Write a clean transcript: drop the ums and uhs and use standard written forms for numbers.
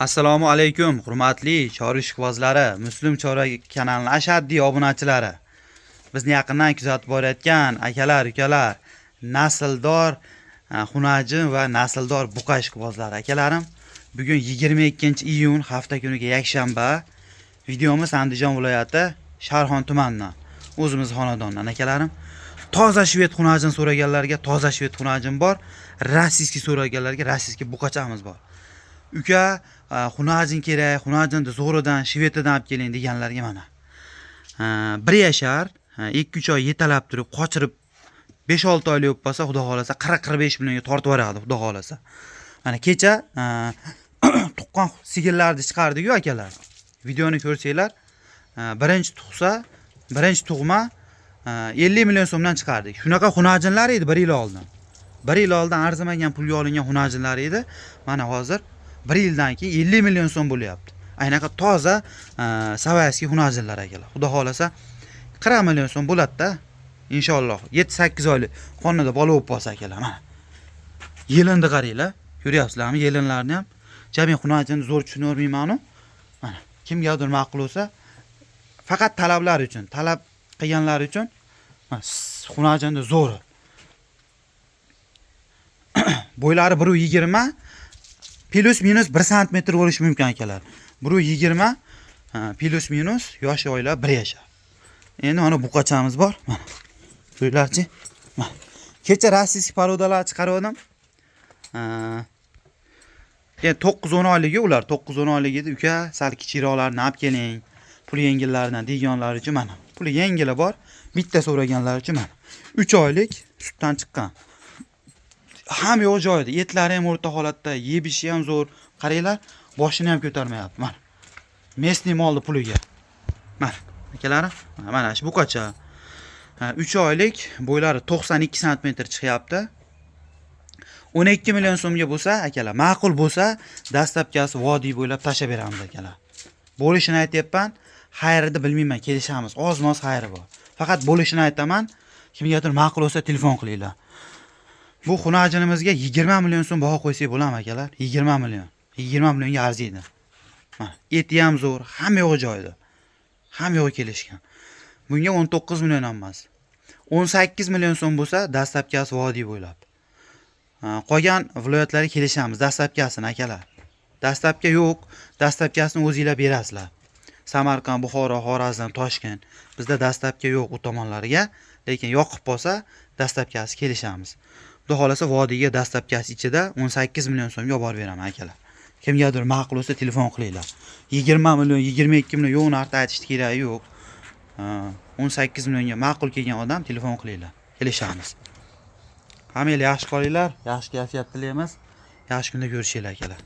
Assalomu alaykum, hurmatli chorva ishqibozlari, Muslim chorva kanalining ashaddiy obunachilari. Bizni yaqindan kuzatib borayotgan akalar, ukalar, nasldor xunajin va nasldor buqa ishqibozlari akalarim. Bugun 22-iyun, hafta kuniga yakshanba. Videomiz Andijon viloyati Sharxon tumanidan, o'zimiz xonadondan akalarim. Toza shved xunajin so'raganlarga toza shved xunajin bor, российский so'raganlarga российский buqachamiz bor. Uka, xunajin kerak, xunajinni zo'ridan, shvedidan olib keling deganlarga mana. 1 yashar, 2-3 oy yetalab turib, qochirib 5-6 oylik bo'lib qolsa, xudo xohlasa 40-45 millionga tortib yuboradi, xudo xohlasa. Mana kecha tuqqan sigirlarni chiqardik-ku akalar. Videoni ko'rsanglar, birinchi tug'sa, birinchi tug'ma 50 million so'mdan chiqardik. Shunaqa xunajinlar edi 1 yil oldin. 1 yil oldin arzimagan pulga olingan xunajinlar edi. Mana hozir 1 yildan keyin 50 million so'm bo'lyapti. Aynaqa toza савойский xunajinlar akalar. Xudo xohlasa 40 million so'm bo'ladi-da. Inshaalloh 7-8 oylik qornida bola bo'lib qolsa akalar, mana. Yelinni qaranglar. Ko'ryapsizlarmi yelinlarni ham? Ja men xunajinni zo'r tushunavermayman-u. Mana kimgadir ma'qul bo'lsa, faqat talablar uchun, talab qilganlar uchun mana xunajinni zo'ri. Bo'ylari 1.20, плюс-минус 1 santimetr bo'lishi mumkin akalar. 1.20 плюс-минус, yosh oylar 1 yashar. Endi mana buqachamiz bor. Mana. Qo'ylarchi. Mana. Kecha российский порода lar chiqargandim. Endi 9-10 oyligi ular 9-10 oylik edi. Uka, sal kichikroqlarini olib keling. Pul yengillaridan deganlar uchun mana. Puli yengili bor. Bitta so'raganlar uchun mana. 3 oylik sutdan chiqqan. Hamma yo'q joyida. Etlari ham o'rta holatda, yebishi ham zo'r. Qaranglar, boshini ham ko'tarmayapti. Mana. Местный molni puliga. Mana, akalarim, mana shu buqacha. 3 oylik, bo'ylari 92 santimetr chiqyapti. 12 million so'mga bo'lsa, akalar, ma'qul bo'lsa, доставка si vodiy bo'ylab tashlab beramiz akalar. Bo'lishini aytyapman, xayrini bilmayman, kelishamiz. Oz-moz xayri bor. Faqat bo'lishini aytaman. Kimgadir ma'qul bo'lsa telefon qilinglar. Bu xunajinimizga 20 million so'm baho qo'ysak bo'ladimi akalar? 20 million. 20 millionga arziydi. Mana, eti ham zo'r, hamma yo'g'i joyida. Hamma yo'g'i kelishgan. Bunga 19 million ham emas. 18 million so'm bo'lsa, доставка si vodiy bo'ylab. Qolgan viloyatlarga kelishamiz, доставка sini akalar. Доставка yo'q, доставка sini o'zinglar berasizlar. Samarqand, Buxoro, Xorazm, Toshkent. Bizda доставка yo'q u tomonlarga, lekin yoqib qolsa, доставка si kelishamiz. Xudo xohlasa vodiyga доставка si ichida 18 million so'mga olib borib beraman akalar. Kimgadir ma'qul bo'lsa telefon qilinglar. 20 million, 22 million yo'q, narxni aytishni keragi yo'q. 18 millionga ma'qul kelgan odam telefon qilinglar. Kelishamiz. Hammanglar yaxshi qolinglar, yaxshi kayfiyat tilaymiz. Yaxshi kunda ko'rishaylik akalar.